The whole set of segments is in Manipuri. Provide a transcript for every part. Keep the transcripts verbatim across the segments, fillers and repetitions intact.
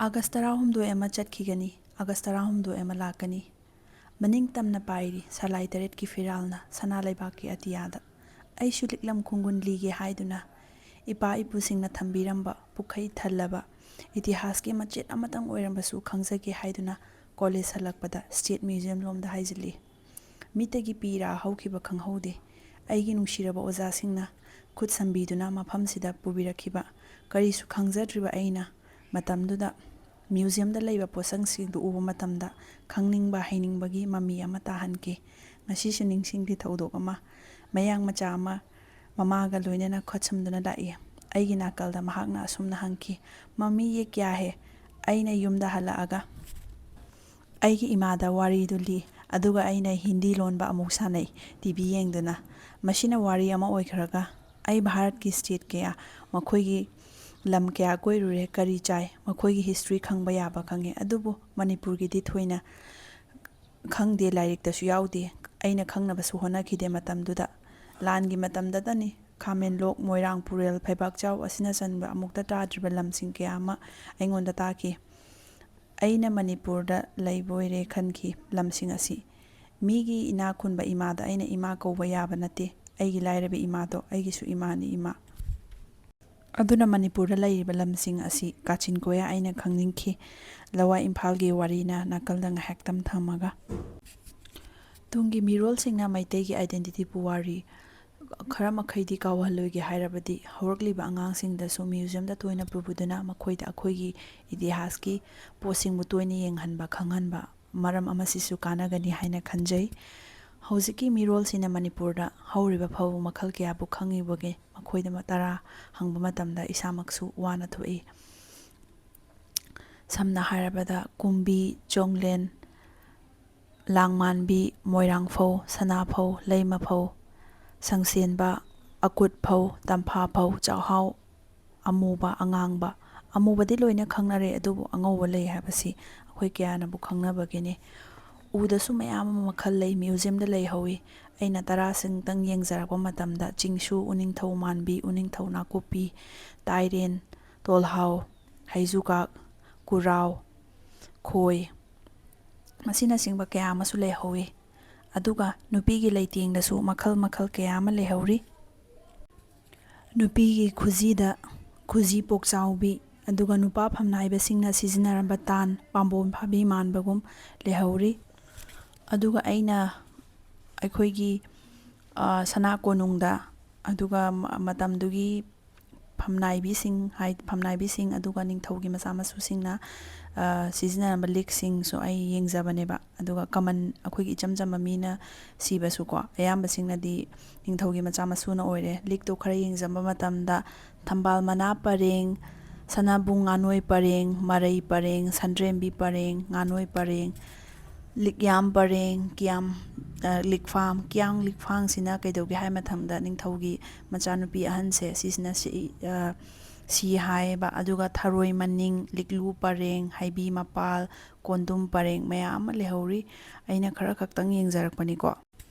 ꯑꯥꯒꯁ ꯇꯔꯥꯍꯨꯝꯗꯣꯏ ꯑꯃ ꯆꯠꯈꯤꯒꯅꯤ, ꯑꯥꯒꯁ ꯇꯔꯥꯍꯨꯝꯗꯣꯏ ꯑꯃ ꯂꯥꯛꯀꯅꯤ꯫ ꯃꯅꯤꯡ ꯇꯝꯅ ꯄꯥꯏꯔꯤ ꯁꯂꯥꯏ ꯇꯔꯦꯠꯀꯤ ꯐꯤꯔꯥꯜꯅ ꯁꯅꯥ ꯂꯩꯕꯥꯛꯀꯤ ꯑꯇꯤꯌꯥꯗ꯫ ꯑꯩꯁꯨ ꯂꯤꯛꯂꯝ ꯈꯣꯡꯒꯨꯟ ꯂꯤꯒꯦ ꯍꯥꯏꯗꯨꯅ ꯏꯄꯥ ꯏꯄꯨꯁꯤꯡꯅ ꯊꯝꯕꯤꯔꯝꯕ ꯄꯨꯈꯩ ꯊꯜꯂꯕ ꯏꯇꯤꯍꯥꯁꯀꯤ ꯃꯆꯦꯠ ꯑꯃꯇꯪ ꯑꯣꯏꯔꯝꯕꯁꯨ ꯈꯪꯖꯒꯦ ꯍꯥꯏꯗꯨꯅ ꯀꯣꯂꯦꯖ ꯍꯜꯂꯛꯄꯗ ꯁ꯭ꯇꯦꯠ ꯃ꯭ꯌꯨꯖꯤꯌꯝ ꯂꯣꯝꯗ ꯍꯥꯏꯖꯤꯜꯂꯤ꯫ ꯃꯤꯠꯇꯒꯤ ꯄꯤ ꯏꯔꯥ ꯍꯧꯈꯤꯕ ꯈꯪꯍꯧꯗꯦ꯫ ꯑꯩꯒꯤ ꯅꯨꯡꯁꯤꯔꯕ ꯑꯣꯖꯥꯁꯤꯡꯅ ꯈꯨꯠ ꯁꯝꯕꯤꯗꯨꯅ ꯃꯐꯝꯁꯤꯗ ꯄꯨꯕꯤꯔꯛꯈꯤꯕ꯫ ꯀꯔꯤꯁꯨ ꯈꯪꯖꯗ꯭ꯔꯤꯕ ꯑꯩꯅ ꯃꯇꯝꯗꯨꯗ ꯃ꯭ꯌꯨꯖꯤꯌꯝꯗ ꯂꯩꯕ ꯄꯣꯠꯁꯛꯁꯤꯡꯗꯨ ꯎꯕ ꯃꯇꯝꯗ ꯈꯪꯅꯤꯡꯕ ꯍꯩꯅꯤꯡꯕꯒꯤ ꯃꯃꯤ ꯑꯃ ꯇꯥꯍꯟꯈꯤ꯫ ꯉꯁꯤꯁꯨ ꯅꯤꯡꯁꯤꯡꯂꯤ ꯊꯧꯗꯣꯛ ꯑꯃ꯫ ꯃꯌꯥꯡ ꯃꯆꯥ ꯑꯃ ꯃꯃꯥꯒ ꯂꯣꯏꯅꯅ ꯈꯨꯠꯁꯝꯗꯨꯅ ꯂꯥꯛꯏ꯫ ꯑꯩꯒꯤ ꯅꯥꯀꯜꯗ ꯃꯍꯥꯛꯅ ꯑꯁꯨꯝꯅ ꯍꯪꯈꯤ, "ꯃꯝꯃꯤ, ꯌꯦ ꯀꯌꯥ ꯍꯦ?" ꯑꯩꯅ ꯌꯨꯝꯗ ꯍꯜꯂꯛꯑꯒ ꯑꯩꯒꯤ ꯏꯃꯥꯗ ꯋꯥꯔꯤꯗꯨ ꯂꯤ, ꯑꯗꯨꯒ ꯑꯩꯅ ꯍꯤꯟꯗꯤ ꯂꯣꯟꯕ ꯑꯃꯨꯛ ꯁꯥꯟꯅꯩ, ꯇꯤ ꯚꯤ ꯌꯦꯡꯗꯨꯅ꯫ ꯃꯁꯤꯅ ꯋꯥꯔꯤ ꯑꯃ ꯑꯣꯏꯈ꯭ꯔꯒ, ꯑꯩ ꯚꯥꯔꯠꯀꯤ ꯁ꯭ꯇꯦꯠ ꯀꯌꯥ, ꯃꯈꯣꯏꯒꯤ ꯂꯝ ꯀꯌꯥ ꯀꯣꯏꯔꯨꯔꯦ, ꯀꯔꯤ ꯆꯥꯏ, ꯃꯈꯣꯏꯒꯤ ꯍꯤꯁꯇ꯭ꯔꯤ ꯈꯪꯕ ꯌꯥꯕ ꯈꯪꯉꯦ, ꯑꯗꯨꯕꯨ ꯃꯅꯤꯄꯨꯔꯒꯤꯗꯤ ꯊꯣꯏꯅ ꯈꯪꯗꯦ, ꯂꯥꯏꯔꯤꯛꯇꯁꯨ ꯌꯥꯎꯗꯦ, ꯑꯩꯅ ꯈꯪꯅꯕꯁꯨ ꯍꯣꯠꯅꯈꯤꯗꯦ ꯃꯇꯝꯗꯨꯗ꯫ ꯂꯥꯟꯒꯤ ꯃꯇꯝꯗꯇꯅꯤ꯫ ꯈꯥꯃꯦꯟꯂꯣꯛ, ꯃꯣꯏꯔꯥꯡ, ꯄꯨꯔꯦꯜ, ꯐꯩꯕꯥꯛꯆꯥꯎ ꯑꯁꯤꯅꯆꯟꯕ ꯑꯃꯨꯛꯇ ꯇꯥꯗ꯭ꯔꯤꯕ ꯂꯝꯁꯤꯡ ꯀꯌꯥ ꯑꯃ ꯑꯩꯉꯣꯟꯗ ꯇꯥꯛꯈꯤ꯫ ꯑꯩꯅ ꯃꯅꯤꯄꯨꯔꯗ ꯂꯩꯕ ꯑꯣꯏꯔꯦ ꯈꯟꯈꯤ꯫ ꯂꯝꯁꯤꯡ ꯑꯁꯤ ꯃꯤꯒꯤ ꯏꯅꯥꯛ ꯈꯨꯟꯕ ꯏꯃꯥꯗ ꯑꯩꯅ ꯏꯃꯥ ꯀꯧꯕ ꯌꯥꯕ ꯅꯠꯇꯦ꯫ ꯑꯩꯒꯤ ꯂꯥꯏꯔꯕ ꯏꯃꯥꯗꯣ ꯑꯩꯒꯤꯁꯨ ꯏꯃꯥꯅꯤ, ꯏꯃꯥ꯫ ꯑꯗꯨꯅ ꯃꯅꯤꯄꯨꯔꯗ ꯂꯩꯔꯤꯕ ꯂꯝꯁꯤꯡ ꯑꯁꯤ ꯀꯥꯆꯤꯟ ꯀꯣꯌꯥ ꯑꯩꯅ ꯈꯪꯅꯤꯡꯈꯤ꯫ ꯂꯋꯥꯏ ꯏꯝꯐꯥꯜꯒꯤ ꯋꯥꯔꯤꯅ ꯅꯥꯀꯜꯗ ꯉꯥꯏꯍꯥꯛꯇꯪ ꯊꯝꯃꯒ, ꯇꯨꯡꯒꯤ ꯃꯤꯔꯣꯜꯁꯤꯡꯅ ꯃꯩꯇꯩꯒꯤ identity ꯄꯨꯋꯥꯔꯤ ꯈꯔ ꯃꯈꯩꯗꯤ ꯀꯥꯎꯍꯜꯂꯣꯏꯒꯦ ꯍꯥꯏꯔꯕꯗꯤ, ꯍꯧꯔꯛꯂꯤꯕ ꯑꯉꯥꯡꯁꯤꯡꯗꯁꯨ ꯃ꯭ꯌꯨꯖꯤꯌꯝꯗ ꯇꯣꯏꯅ ꯄꯨꯕꯤꯗꯨꯅ ꯃꯈꯣꯏꯗ ꯑꯩꯈꯣꯏꯒꯤ ꯏꯇꯤꯍꯥꯁꯀꯤ ꯄꯣꯠꯁꯤꯡꯕꯨ ꯇꯣꯏꯅ ꯌꯦꯡꯍꯟꯕ, ꯈꯪꯍꯟꯕ, ꯃꯔꯝ ꯑꯃꯁꯤꯁꯨ ꯀꯥꯟꯅꯒꯅꯤ ꯍꯥꯏꯅ ꯈꯟꯖꯩ꯫ ꯍꯧꯖꯤꯛꯀꯤ ꯃꯤꯔꯣꯜꯁꯤꯅ ꯃꯅꯤꯄꯨꯔꯗ ꯍꯧꯔꯤꯕ ꯐꯧ ꯃꯈꯜ ꯀꯌꯥꯕꯨ ꯈꯪꯉꯤꯕꯒꯦ? ꯃꯈꯣꯏꯗ ꯇꯔꯥ ꯍꯪꯕ ꯃꯇꯝꯗ ꯏꯁꯥꯃꯛꯁꯨ ꯋꯥꯅ ꯊꯣꯛꯏ꯫ ꯁꯝꯅ ꯍꯥꯏꯔꯕꯗ, ꯀꯨꯝꯕꯤ, ꯆꯣꯡꯂꯦꯟ, ꯂꯥꯡꯃꯥꯟꯕꯤ, ꯃꯣꯏꯔꯥꯡ ꯐꯧ, ꯁꯅꯥ ꯐꯧ, ꯂꯩꯃ ꯐꯧ, ꯁꯪꯁꯦꯟꯕ, ꯑꯀꯨꯠ ꯐꯧ, ꯇꯝꯐꯥ ꯐꯧ, ꯆꯥꯛꯍꯥꯎ, ꯑꯃꯨꯕ, ꯑꯉꯥꯡꯕ꯫ ꯑꯃꯨꯕꯗꯤ ꯂꯣꯏꯅ ꯈꯪꯅꯔꯦ, ꯑꯗꯨꯕꯨ ꯑꯉꯧꯕ ꯂꯩ ꯍꯥꯏꯕꯁꯤ ꯑꯩꯈꯣꯏ ꯀꯌꯥꯅꯕꯨ ꯈꯪꯅꯕꯒꯦꯅꯦ? ꯎꯗꯁꯨ ꯃꯌꯥꯝ ꯑꯃ ꯃꯈꯜ ꯂꯩ, ꯃ꯭ꯌꯨꯖꯤꯌꯝꯗ ꯂꯩꯍꯧꯋꯤ꯫ ꯑꯩꯅ ꯇꯔꯥꯁꯤꯡꯇꯪ ꯌꯦꯡꯖꯔꯛꯄ ꯃꯇꯝꯗ, ꯆꯤꯡꯁꯨ, ꯎꯅꯤꯡꯊꯧ ꯃꯥꯟꯕꯤ, ꯎꯅꯤꯡꯊꯧ ꯅꯥꯀꯨꯞꯄꯤ, ꯇꯥꯏꯔꯦꯟ, ꯇꯣꯜꯍꯥꯎ, ꯍꯩꯖꯨꯀꯥꯛ, ꯈꯨꯔꯥꯎ, ꯈꯣꯏ, ꯃꯁꯤꯅꯆꯤꯡꯕ ꯀꯌꯥ ꯑꯃꯁꯨ ꯂꯩꯍꯧꯋꯤ꯫ ꯑꯗꯨꯒ ꯅꯨꯄꯤꯒꯤ ꯂꯩꯇꯦꯡꯗꯁꯨ ꯃꯈꯜ ꯃꯈꯜ ꯀꯌꯥ ꯑꯃ ꯂꯩꯍꯧꯔꯤ꯫ ꯅꯨꯄꯤꯒꯤ ꯈꯨꯖꯤꯗ ꯈꯨꯖꯤ ꯄꯣꯛꯆꯥꯎꯕꯤ, ꯑꯗꯨꯒ ꯅꯨꯄꯥ ꯐꯝꯅꯥꯏꯕꯁꯤꯡꯅ ꯁꯤꯖꯤꯟꯅꯔꯝꯕ ꯇꯥꯟ, ꯄꯥꯝꯕꯣꯝ ꯐꯥꯕꯤ ꯃꯥꯟꯕꯒꯨꯝ ꯂꯩꯍꯧꯔꯤ꯫ ꯑꯗꯨꯒ ꯑꯩꯅ ꯑꯩꯈꯣꯏꯒꯤ, ꯑ, ꯁꯅꯥ ꯀꯣꯅꯨꯡꯗ, ꯑꯗꯨꯒ ꯃ-, ꯃꯇꯝꯗꯨꯒꯤ ꯐꯝꯅꯥꯏꯕꯤꯁꯤꯡ ꯍꯥꯏ-, ꯐꯝꯅꯥꯏꯕꯤꯁꯤꯡ, ꯑꯗꯨꯒ ꯅꯤꯡꯊꯧꯒꯤ ꯃꯆꯥ ꯃꯁꯨꯁꯤꯡꯅ, ꯑ, ꯁꯤꯖꯤꯟꯅꯔꯝꯕ ꯂꯤꯛꯁꯤꯡꯁꯨ ꯑꯩ ꯌꯦꯡꯖꯕꯅꯦꯕ꯫ ꯑꯗꯨꯒ ꯀꯃꯟ, ꯑꯩꯈꯣꯏꯒꯤ ꯏꯆꯝ ꯆꯝꯕ ꯃꯤꯅ ꯁꯤꯕꯁꯨꯀꯣ, ꯑꯌꯥꯝꯕꯁꯤꯡꯅꯗꯤ ꯅꯤꯡꯊꯧꯒꯤ ꯃꯆꯥ ꯃꯁꯨꯅ ꯑꯣꯏꯔꯦ꯫ ꯂꯤꯛꯇꯣ ꯈꯔ ꯌꯦꯡꯖꯕ ꯃꯇꯝꯗ ꯊꯝꯕꯥꯜ ꯃꯅꯥ ꯄꯔꯦꯡ, ꯁꯅꯥꯕꯨꯡ ꯉꯥꯅꯣꯏ ꯄꯔꯦꯡ, ꯃꯔꯩ ꯄꯔꯦꯡ, ꯁꯟꯗ꯭ꯔꯦꯝꯕꯤ ꯄꯔꯦꯡ, ꯉꯥꯅꯣꯏ ꯄꯔꯦꯡ, ꯂꯤꯛꯌꯥꯝ ꯄꯔꯦꯡ, ꯀꯤꯌꯥꯝ, ꯑ, ꯂꯤꯛꯐꯥꯝ, ꯀꯤꯌꯥꯡ ꯂꯤꯛꯐꯥꯡꯁꯤꯅ ꯀꯩꯗꯧꯒꯦ ꯍꯥꯏ ꯃꯇꯝꯗ ꯅꯤꯡꯊꯧꯒꯤ ꯃꯆꯥꯅꯨꯄꯤ ꯑꯍꯟꯁꯦ ꯁꯤꯁꯤꯅ ꯁꯤ, ꯑ, ꯁꯤ ꯍꯥꯏꯌꯦꯕ꯫ ꯑꯗꯨꯒ ꯊꯔꯣꯏ ꯃꯅꯤꯡ, ꯂꯤꯛꯂꯨ ꯄꯔꯦꯡ, ꯍꯩꯕꯤ ꯃꯄꯥꯜ, ꯀꯣꯟꯗꯨꯝ ꯄꯔꯦꯡ ꯃꯌꯥꯝ ꯑꯃ ꯂꯩꯍꯧꯔꯤ꯫ ꯑꯩꯅ ꯈꯔ ꯈꯛꯇꯪ ꯌꯦꯡꯖꯔꯛꯄꯅꯤꯀꯣ꯫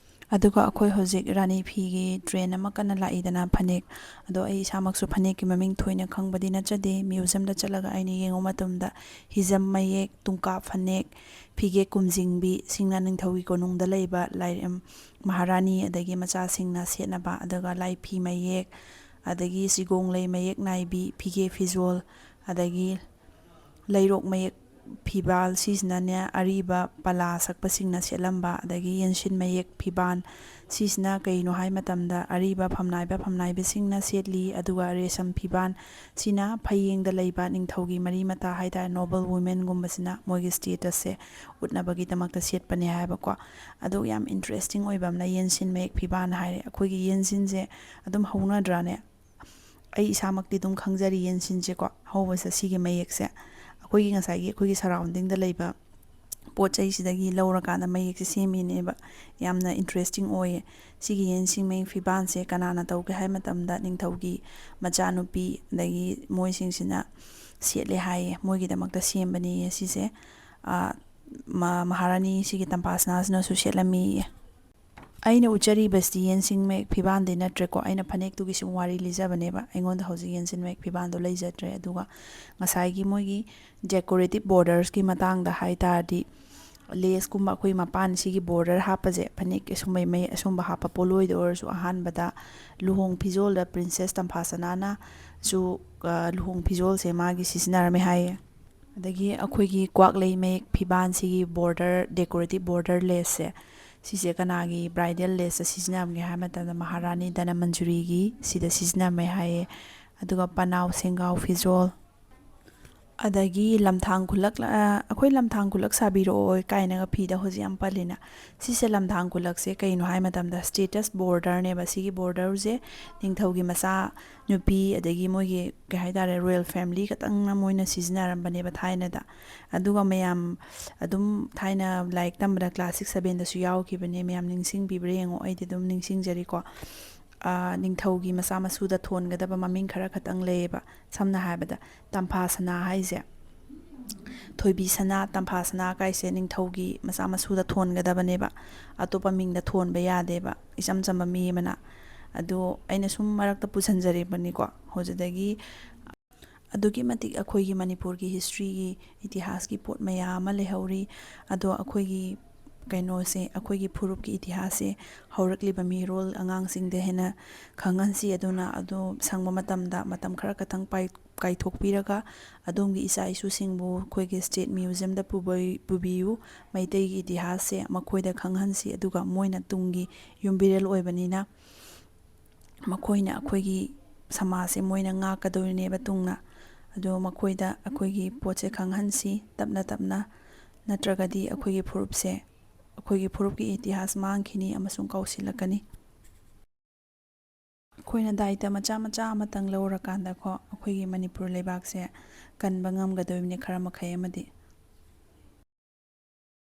ꯑꯗꯨꯒ ꯑꯩꯈꯣꯏ ꯍꯧꯖꯤꯛ ꯔꯥꯅꯤ ꯐꯤꯒꯤ trend ꯑꯃ ꯀꯟꯅ ꯂꯥꯛꯏꯗꯅ, ꯐꯅꯦꯛ꯫ ꯑꯗꯣ ꯑꯩ ꯏꯁꯥꯃꯛꯁꯨ ꯐꯅꯦꯛꯀꯤ ꯃꯃꯤꯡ ꯊꯣꯏꯅ ꯈꯪꯕꯗꯤ ꯅꯠꯆꯗꯦ꯫ Museumꯗ ꯆꯠꯂꯒ ꯑꯩꯅ ꯌꯦꯡꯉꯨ ꯃꯇꯝꯗ ꯍꯤꯖꯝ ꯃꯌꯦꯛ, ꯇꯨꯡꯀꯥꯞ ꯐꯅꯦꯛ, ꯐꯤꯒꯦ ꯀꯨꯝꯖꯤꯡꯕꯤꯁꯤꯡꯅ ꯅꯤꯡꯊꯧꯒꯤ ꯀꯣꯅꯨꯡꯗ ꯂꯩꯕ ꯂꯥꯏꯔꯦꯝ ꯃꯍꯥꯔꯥꯅꯤ ꯑꯗꯒꯤ ꯃꯆꯥꯁꯤꯡꯅ ꯁꯦꯠꯅꯕ, ꯑꯗꯨꯒ ꯂꯥꯏꯐꯤ ꯃꯌꯦꯛ, ꯑꯗꯒꯤ ꯆꯤꯒꯣꯡꯂꯩ ꯃꯌꯦꯛ ꯅꯥꯏꯕꯤ, ꯐꯤꯒꯦ ꯐꯤꯖꯣꯜ, ꯑꯗꯒꯤ ꯂꯩꯔꯣꯛ ꯃꯌꯦꯛ ꯐꯤꯕꯥꯜ, ꯁꯤꯁꯤꯅꯅꯦ ꯑꯔꯤꯕ ꯄꯂꯥ ꯁꯛꯄꯁꯤꯡꯅ ꯁꯦꯠꯂꯝꯕ꯫ ꯑꯗꯒꯤ ꯌꯦꯟꯁꯤꯟ ꯃꯌꯦꯛ ꯐꯤꯕꯥꯟ, ꯁꯤꯁꯤꯅ ꯀꯩꯅꯣ ꯍꯥꯏ ꯃꯇꯝꯗ ꯑꯔꯤꯕ ꯐꯝꯅꯥꯏꯕ ꯐꯝꯅꯥꯏꯕꯤꯁꯤꯡꯅ ꯁꯦꯠꯂꯤ꯫ ꯑꯗꯨꯒ ꯔꯦꯁꯝ ꯐꯤꯕꯥꯟ, ꯁꯤꯅ ꯐꯌꯦꯡꯗ ꯂꯩꯕ ꯅꯤꯡꯊꯧꯒꯤ ꯃꯔꯤ ꯃꯇꯥ ꯍꯥꯏꯇꯥꯔꯦ, noble womenꯒꯨꯝꯕꯁꯤꯅ ꯃꯣꯏꯒꯤ statusꯁꯦ ꯎꯠꯅꯕꯒꯤꯗꯃꯛꯇ ꯁꯦꯠꯄꯅꯦ ꯍꯥꯏꯕꯀꯣ꯫ ꯑꯗꯨꯒ ꯌꯥꯝ interesting ꯑꯣꯏꯕ ꯑꯃꯅ ꯌꯦꯟꯁꯤꯟ ꯃꯌꯦꯛ ꯐꯤꯕꯥꯟ ꯍꯥꯏꯔꯦ꯫ ꯑꯩꯈꯣꯏꯒꯤ ꯌꯦꯟꯁꯤꯟꯁꯦ ꯑꯗꯨꯝ ꯍꯧꯅꯗ꯭ꯔꯥꯅꯦ? ꯑꯩ ꯏꯁꯥꯃꯛꯇꯤ ꯑꯗꯨꯝ ꯈꯪꯖꯔꯤ ꯌꯦꯟꯁꯤꯟꯁꯦꯀꯣ, ꯍꯧꯕꯁꯦ ꯁꯤꯒꯤ ꯃꯌꯦꯛꯁꯦ꯫ ꯑꯩꯈꯣꯏꯒꯤ ꯉꯁꯥꯏꯒꯤ ꯑꯩꯈꯣꯏꯒꯤ surroundingꯗ ꯂꯩꯕ ꯄꯣꯠ ꯆꯩꯁꯤꯗꯒꯤ ꯂꯧꯔꯀꯥꯟꯗ ꯃꯌꯦꯛꯁꯦ ꯁꯦꯝꯃꯤꯅꯦꯕ꯫ ꯌꯥꯝꯅ interesting ꯑꯣꯏꯌꯦ꯫ ꯁꯤꯒꯤ ꯌꯦꯟꯁꯤꯟ ꯃꯌꯦꯛ ꯐꯤꯕꯥꯟꯁꯦ ꯀꯅꯥꯅ ꯇꯧꯒꯦ ꯍꯥꯏ ꯃꯇꯝꯗ ꯅꯤꯡꯊꯧꯒꯤ ꯃꯆꯥꯅꯨꯄꯤ ꯑꯗꯒꯤ ꯃꯣꯏꯁꯤꯡꯁꯤꯅ ꯁꯦꯠꯂꯦ ꯍꯥꯏꯌꯦ, ꯃꯣꯏꯒꯤꯗꯃꯛꯇ ꯁꯦꯝꯕꯅꯦꯌꯦ ꯁꯤꯁꯦ꯫ ꯑꯥ, ꯃ-, ꯃꯍꯥꯔꯥꯅꯤ ꯁꯤꯒꯤ ꯇꯝꯐꯥꯁꯅꯥꯁꯤꯅꯁꯨ ꯁꯦꯠꯂꯝꯃꯤꯌꯦ꯫ ꯑꯩꯅ ꯎꯠꯆꯔꯤꯕꯁꯤꯗꯤ ꯌꯦꯟꯁꯤꯡ ꯃꯌꯦꯛ ꯐꯤꯕꯥꯟꯗꯤ ꯅꯠꯇ꯭ꯔꯦꯀꯣ, ꯑꯩꯅ ꯐꯅꯦꯛꯇꯨꯒꯤ ꯁꯨꯝ ꯋꯥꯔꯤ ꯂꯤꯖꯕꯅꯦꯕ꯫ ꯑꯩꯉꯣꯟꯗ ꯍꯧꯖꯤꯛ ꯌꯦꯟꯁꯤꯡ ꯃꯌꯦꯛ ꯐꯤꯕꯥꯟꯗꯣ ꯂꯩꯖꯗ꯭ꯔꯦ꯫ ꯑꯗꯨꯒ ꯉꯁꯥꯏꯒꯤ ꯃꯣꯏꯒꯤ decorative bordersꯀꯤ ꯃꯇꯥꯡꯗ ꯍꯥꯏ ꯇꯥꯔꯗꯤ, laceꯀꯨꯝꯕ ꯑꯩꯈꯣꯏ ꯃꯄꯥꯟ ꯁꯤꯒꯤ border ꯍꯥꯞꯄꯁꯦ, ꯐꯅꯦꯛ ꯑꯁꯨꯝꯕꯩ ꯃꯌꯦꯛ ꯑꯁꯨꯝꯕ ꯍꯥꯞꯄ ꯄꯣꯠꯂꯣꯏꯗ ꯑꯣꯏꯔꯁꯨ, ꯑꯍꯥꯟꯕꯗ ꯂꯨꯍꯣꯡ ꯐꯤꯖꯣꯜꯗ Princess ꯇꯝꯐꯥ ꯁꯅꯥꯅꯁꯨ, ꯑ, ꯂꯨꯍꯣꯡ ꯐꯤꯖꯣꯜꯁꯦ ꯃꯥꯒꯤ ꯁꯤꯖꯤꯟꯅꯔꯝꯃꯦ ꯍꯥꯏꯌꯦ꯫ ꯑꯗꯒꯤ ꯑꯩꯈꯣꯏꯒꯤ ꯀ꯭ꯋꯥꯛꯂꯩ ꯃꯌꯦꯛ ꯐꯤꯕꯥꯟꯁꯤꯒꯤ border, decorative border laceꯁꯦ, ꯁꯤꯁꯦ ꯀꯅꯥꯒꯤ bridal laceꯇ ꯁꯤꯖꯤꯟꯅꯔꯝꯒꯦ ꯍꯥꯏꯕ ꯃꯇꯝꯗ, ꯃꯍꯥꯔꯥꯅꯤ ꯙꯅꯃꯟꯖꯨꯔꯤꯒꯤ ꯁꯤꯗ ꯁꯤꯖꯤꯟꯅꯔꯝꯃꯦ ꯍꯥꯏꯌꯦ꯫ ꯑꯗꯨꯒ ꯄꯅꯥꯎ ꯁꯦꯡꯒꯥꯎ ꯐꯤꯖꯣꯜ, ꯑꯗꯒꯤ ꯂꯝꯊꯥꯡ ꯈꯨꯂꯛ, ꯑ, "ꯑꯩꯈꯣꯏ ꯂꯝꯊꯥꯡ ꯈꯨꯂꯛ ꯁꯥꯕꯤꯔꯛꯑꯣ" ꯀꯥꯏꯅꯒ ꯐꯤꯗ ꯍꯧꯖꯤꯛ ꯌꯥꯝ ꯄꯜꯂꯤꯅ꯫ ꯁꯤꯁꯦ ꯂꯝꯊꯥꯡ ꯈꯨꯂꯛꯁꯦ ꯀꯩꯅꯣ ꯍꯥꯏ ꯃꯇꯝꯗ, status borderꯅꯦꯕ꯫ ꯁꯤꯒꯤ borderꯁꯦ ꯅꯤꯡꯊꯧꯒꯤ ꯃꯆꯥ ꯅꯨꯄꯤ, ꯑꯗꯒꯤ ꯃꯣꯏꯒꯤ, ꯀꯩ ꯍꯥꯏꯇꯥꯔꯦ, royal family ꯈꯛꯇꯪꯅ ꯃꯣꯏꯅ ꯁꯤꯖꯤꯟꯅꯔꯝꯕꯅꯦꯕ ꯊꯥꯏꯅꯗ꯫ ꯑꯗꯨꯒ ꯃꯌꯥꯝ ꯑꯗꯨꯝ ꯊꯥꯏꯅ ꯂꯥꯏꯔꯤꯛ ꯇꯝꯕꯗ class six sevenꯗꯁꯨ ꯌꯥꯎꯈꯤꯕꯅꯦ꯫ ꯃꯌꯥꯝ ꯅꯤꯡꯁꯤꯡꯕꯤꯕ꯭ꯔꯥ ꯌꯦꯡꯉꯣ, ꯑꯩꯗꯤ ꯑꯗꯨꯝ ꯅꯤꯡꯁꯤꯡꯖꯔꯤꯀꯣ꯫ ꯑ, ꯅꯤꯡꯊꯧꯒꯤ ꯃꯆꯥ ꯃꯁꯨꯗ ꯊꯣꯟꯒꯗꯕ ꯃꯃꯤꯡ ꯈꯔ ꯈꯛꯇꯪ ꯂꯩꯌꯦꯕ꯫ ꯁꯝꯅ ꯍꯥꯏꯔꯕꯗ, ꯇꯝꯐꯥ ꯁꯅꯥ ꯍꯥꯏꯁꯦ, ꯊꯣꯏꯕꯤ ꯁꯅꯥ, ꯇꯝꯐꯥ ꯁꯅꯥ ꯀꯥꯏꯁꯦ ꯅꯤꯡꯊꯧꯒꯤ ꯃꯆꯥ ꯃꯁꯨꯗ ꯊꯣꯟꯒꯗꯕꯅꯦꯕ, ꯑꯇꯣꯞꯄ ꯃꯤꯡꯗ ꯊꯣꯟꯕ ꯌꯥꯗꯦꯕ, ꯏꯆꯝ ꯆꯝꯕ ꯃꯤ ꯑꯃꯅ꯫ ꯑꯗꯣ ꯑꯩꯅ ꯁꯨꯝ ꯃꯔꯛꯇ ꯄꯨꯁꯟꯖꯔꯤꯕꯅꯤꯀꯣ꯫ ꯍꯧꯖꯤꯛꯇꯒꯤ ꯑꯗꯨꯛꯀꯤ ꯃꯇꯤꯛ ꯑꯩꯈꯣꯏꯒꯤ ꯃꯅꯤꯄꯨꯔꯒꯤ historyꯒꯤ, ꯏꯇꯤꯍꯥꯁꯀꯤ ꯄꯣꯠ ꯃꯌꯥꯝ ꯑꯃ ꯂꯩꯍꯧꯔꯤ꯫ ꯑꯗꯣ ꯑꯩꯈꯣꯏꯒꯤ ꯀꯩꯅꯣꯁꯦ, ꯑꯩꯈꯣꯏꯒꯤ ꯐꯨꯔꯨꯞꯀꯤ ꯏꯇꯤꯍꯥꯁꯁꯦ ꯍꯧꯔꯛꯂꯤꯕ ꯃꯤꯔꯣꯜ ꯑꯉꯥꯡꯁꯤꯡꯗ ꯍꯦꯟꯅ ꯈꯪꯍꯟꯁꯤ꯫ ꯑꯗꯨꯅ ꯑꯗꯣ ꯁꯪꯕ ꯃꯇꯝꯗ ꯃꯇꯝ ꯈꯔ ꯈꯛꯇꯪ ꯄꯥꯏ-, ꯀꯥꯏꯊꯣꯛꯄꯤꯔꯒ ꯑꯗꯣꯝꯒꯤ ꯏꯆꯥ ꯏꯁꯨꯁꯤꯡꯕꯨ ꯑꯩꯈꯣꯏꯒꯤ state museumꯗ ꯄꯨꯕꯩ-, ꯄꯨꯕꯤꯌꯨ꯫ ꯃꯩꯇꯩꯒꯤ ꯏꯇꯤꯍꯥꯁꯁꯦ ꯃꯈꯣꯏꯗ ꯈꯪꯍꯟꯁꯤ꯫ ꯑꯗꯨꯒ ꯃꯣꯏꯅ ꯇꯨꯡꯒꯤ ꯌꯨꯝꯕꯤꯔꯦꯜ ꯑꯣꯏꯕꯅꯤꯅ, ꯃꯈꯣꯏꯅ ꯑꯩꯈꯣꯏꯒꯤ ꯁꯃꯥꯖꯁꯦ ꯃꯣꯏꯅ ꯉꯥꯛꯀꯗꯣꯔꯤꯅꯦꯕ ꯇꯨꯡꯅ꯫ ꯑꯗꯣ ꯃꯈꯣꯏꯗ ꯑꯩꯈꯣꯏꯒꯤ ꯄꯣꯠꯁꯦ ꯈꯪꯍꯟꯁꯤ ꯇꯞꯅ ꯇꯞꯅ, ꯅꯠꯇ꯭ꯔꯒꯗꯤ ꯑꯩꯈꯣꯏꯒꯤ ꯐꯨꯔꯨꯞꯁꯦ, ꯑꯩꯈꯣꯏꯒꯤ ꯐꯨꯔꯨꯞꯀꯤ ꯏꯇꯤꯍꯥꯁ ꯃꯥꯡꯈꯤꯅꯤ ꯑꯃꯁꯨꯡ ꯀꯥꯎꯁꯤꯜꯂꯛꯀꯅꯤ꯫ ꯑꯩꯈꯣꯏꯅ ꯗꯥꯏꯇ ꯃꯆꯥ ꯃꯆꯥ ꯑꯃꯇꯪ ꯂꯧꯔꯀꯥꯟꯗꯀꯣ, ꯑꯩꯈꯣꯏꯒꯤ ꯃꯅꯤꯄꯨꯔ ꯂꯩꯕꯥꯛꯁꯦ ꯀꯟꯕ ꯉꯝꯒꯗꯣꯔꯤꯕꯅꯤ ꯈꯔ ꯃꯈꯩ ꯑꯃꯗꯤ꯫